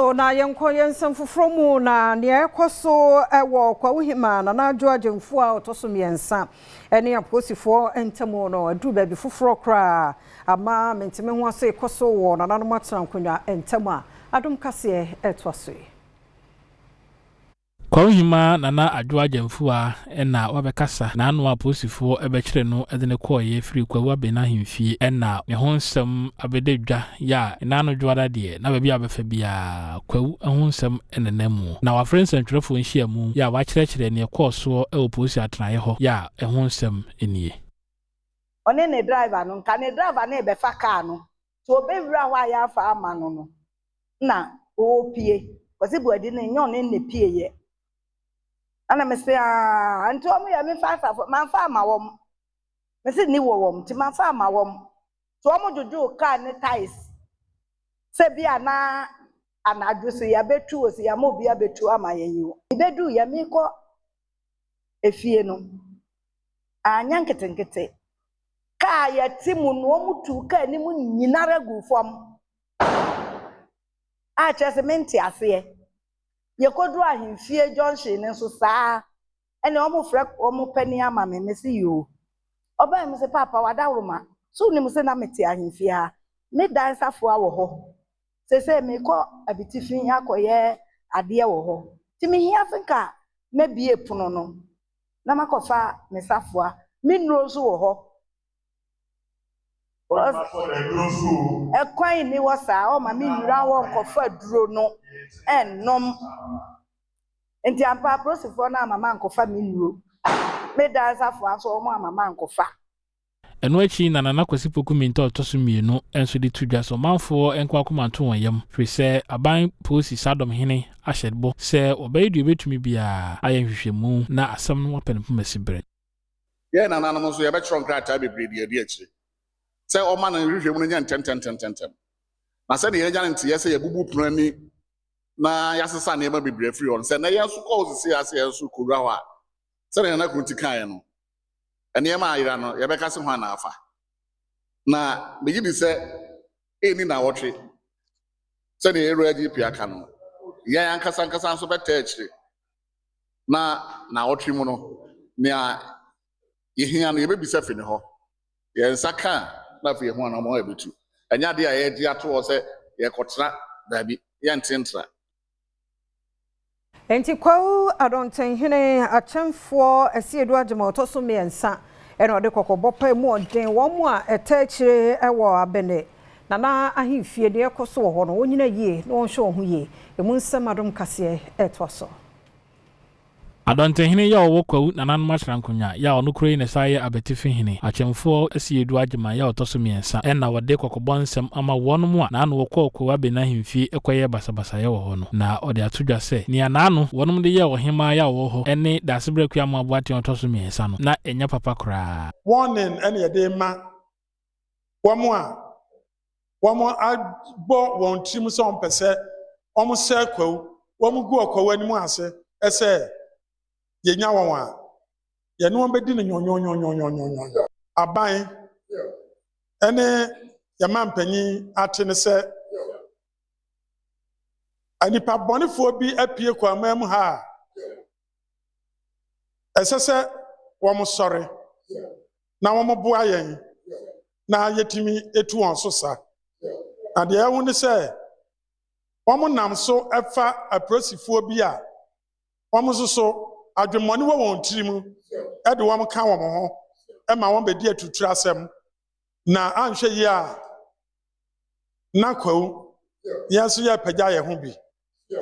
so na yɛnkɔ yɛn nsɛm foforɔ mu na nea ɛkɔ so wɔ Kwawu Nana Adwo Agyemfo a ɔtɔ so mmiɛnsa ne apolisifoɔ ntam no aduru baabi foforɔ koraa ama menteme ho ase kɔ so wɔ nananom atena nkonnwa ntam a adom kaseɛ ɛtoa so yi. Kwawu Nana Adwo Agyamfua ɛna wabɛkasa n'ano apolisifoɔ ɛbɛkyerɛ no ɛde ne kɔɔyɛ firi Kwawu Abena ahemfie ɛna ne ho nsɛm abɛda dwa yɛ a n'ano dwoada deɛ na baabi a bɛfa biara Kwawu ho nsɛm ɛnenam mu na wafrɛ nsɛntwerɛfoɔ nhyiamu yɛ a wakyerɛkyerɛ neɛ kɔɔ soɔ ɛwɔ polisi atenaeɛ hɔ yɛ a ɛho nsɛm nie. Ɔne ne driver no nka ne driver no bɛfa kaa no nti obɛwura hɔ a yɛafa ama no no na ɔrepie Kwasi Buadi no nyɛ ɔne ne pie yɛ ɛna mese aa nti wɔn yɛ mefa asafo mamfa ama wɔn mese ni wɔ wɔn nti mamfa ama wɔn nti wɔn dwodwo kaa ne tyres sɛ bi ana anadwo so yɛabɛtu o sɛ yɛama obi abɛtu ama yɛn yi o ebedu yɛ mekɔ efie no anya nketenkete kaa yɛte mu no wɔn tu kaa anim nyinara gu fam a kyerɛ sɛ mente aseɛ yɛkɔduru ahemfie junction no nso saa ɛna wɔn frɛ wɔn panin ama me me si yoo ɔbaa mi sɛ papa wadaworoma so nim sɛ na mete ahemfie ha me dan safoa wɔ hɔ sese mekɔ abitifi akɔyɛ adeɛ wɔ hɔ nti mehia se nka mɛbie pono no na makɔfa me safoa me nnuro nso wɔ hɔ ɛkwan ni hɔ saa ɔma me nwura hɔ nkɔfa duro no ɛnnom nti ampa apolisifoɔ no ama ma nkɔfa me nnuro me dan safoa nso wɔn ama ma nkɔfa. Ɛno akyi na Nana Kwasi Poku Minta ɔtɔ so mmienu nso de to dwa sɛ ɔmanfoɔ nko akoma nto wɔn yam firi sɛ aban polisi sadɔm hene ahyɛ bɔ sɛ wɔbɛyɛ deɛ obɛtumi biara ayɛ nhwehwɛmu na asɛm no wapɛ ne poma si berɛ. Yɛn nananom nso yɛbɛkyerɛ nkrataa bebree de adi akyire sɛ ɔma no nhwehwɛmu no nyɛ ntɛmntɛmntɛmntɛm na sɛdeɛ yɛnya no nteyɛ sɛ yɛbubu pono ani na yɛasesa nneɛma bebree afiri hɔ no sɛ na yɛn nso kɔɔ sisi ase yɛn nso kɔwura hɔ a sɛdeɛ Nana Kunti kaeɛ no nneɛma a ayera no yɛbɛka se ho ana afa na megye di sɛ ɛnni nawɔtwe sɛdeɛ ewura GP aka no yɛn ankasa ankasa nso bɛtɛ akyire na nawɔtwe mu no nea yɛhia no yɛbɛbisa fi ne hɔ yɛn nsa ka a na afei yɛho anammɔn a yɛbɛtu ɛnyɛ adeɛ a yɛgye ato hɔ sɛ yɛkɔtena daabi yɛnte ntra. Nti Kwawu Adɔntenhene Akyɛmfoɔ Asiedu Agyema ɔtɔ so mmiɛnsa ɛna ɔde kɔkɔbɔ pa mu ɔden wɔn mu a ɛtɛ akyire ɛwɔ Abene Nana ahemfie deɛ ɛkɔ so wɔ hɔ no wɔnyina yie na wɔnhwɛ wɔn ho yie emu nsɛm adom kaseɛ ɛtoa so. Adɔntehene yɛ ɔwɔ Kwawu nananom ahyera nkonnwa yɛ a ɔno kuro yi ne sa yɛ Abɛtifi hene Akyɛmfoɔ Asiedu Agyema yɛ ɔtɔ so mmiɛnsa ɛna wɔde kɔkɔbɔ nsɛm ama wɔn mu a n'ano wɔkɔɔ Kwawu Abena ahemfie ɛkɔyɛ basabasayɛ wɔ hɔ no na ɔde ato dwa sɛ nea n'ano wɔnom de yɛ ɔhemaa yɛ a ɔwɔ hɔ ɛne Daasebrɛ Kuamoa Aboaten ɔtɔ so mmiɛnsa no na ɛnyɛ papa koraa. Warning ɛna yɛde ma wɔn a wɔn abɔ wɔn tirim sɛ wɔn pɛ sɛ wɔn sɛ Kwawu wɔn gu ɔkwawu anim ase ɛsɛ yɛnya wɔn a yɛne wɔn bɛdi no nyɔnyɔnyɔnyɔnyɔnyɔ. Aban ɛne yɛma mpanyin ate ne sɛ nipa bɔnefoɔ bi apue kwaman mu ha a ɛsɛ sɛ wɔn sɔre na wɔn boa yɛn na yɛtumi etu wɔn so sa na deɛ ɛho ne sɛ wɔn nam so ɛfa apolisifoɔ bi a wɔn nso so adwemmɔne wɔ wɔn tiri mu ɛde wɔn ka wɔn ho ɛma wɔn bɛdi atuturu asɛm na anhwɛ yie a na Kwawu yɛn nso yɛrepagya yɛn ho bi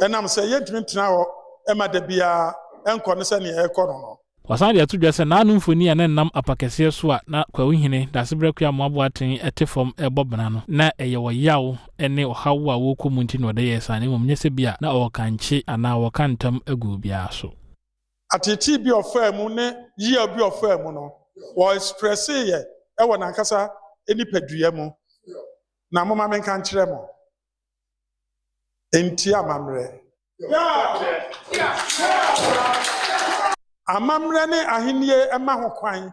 ɛnam sɛ yɛntumi ntena hɔ ɛma da biara ɛnkɔ no sɛnea ɛrekɔ no no. Wasan de ato dwa sɛ n'ano mfoni a ne nam apakɛseɛ so a na Kwawuhene Daasebrɛ Kuamoa Aboaten ɛte fam ɛbɔ bena no na ɛyɛ ɔyaw ne ɔhaw a wɔrekɔ mu nti na ɔde yɛ saa na mmom nyɛ sɛ bi a na ɔwɔ anaa wɔka ntam agu obiara so. Atetee bi a ɔfaa mu ne yia bi a ɔfaa mu no wɔ express yɛ ɛwɔ n'ankasa nipadua mu na moma menka nkyerɛ mo nti amammerɛ amammerɛ ne ahennie ɛma ho kwan.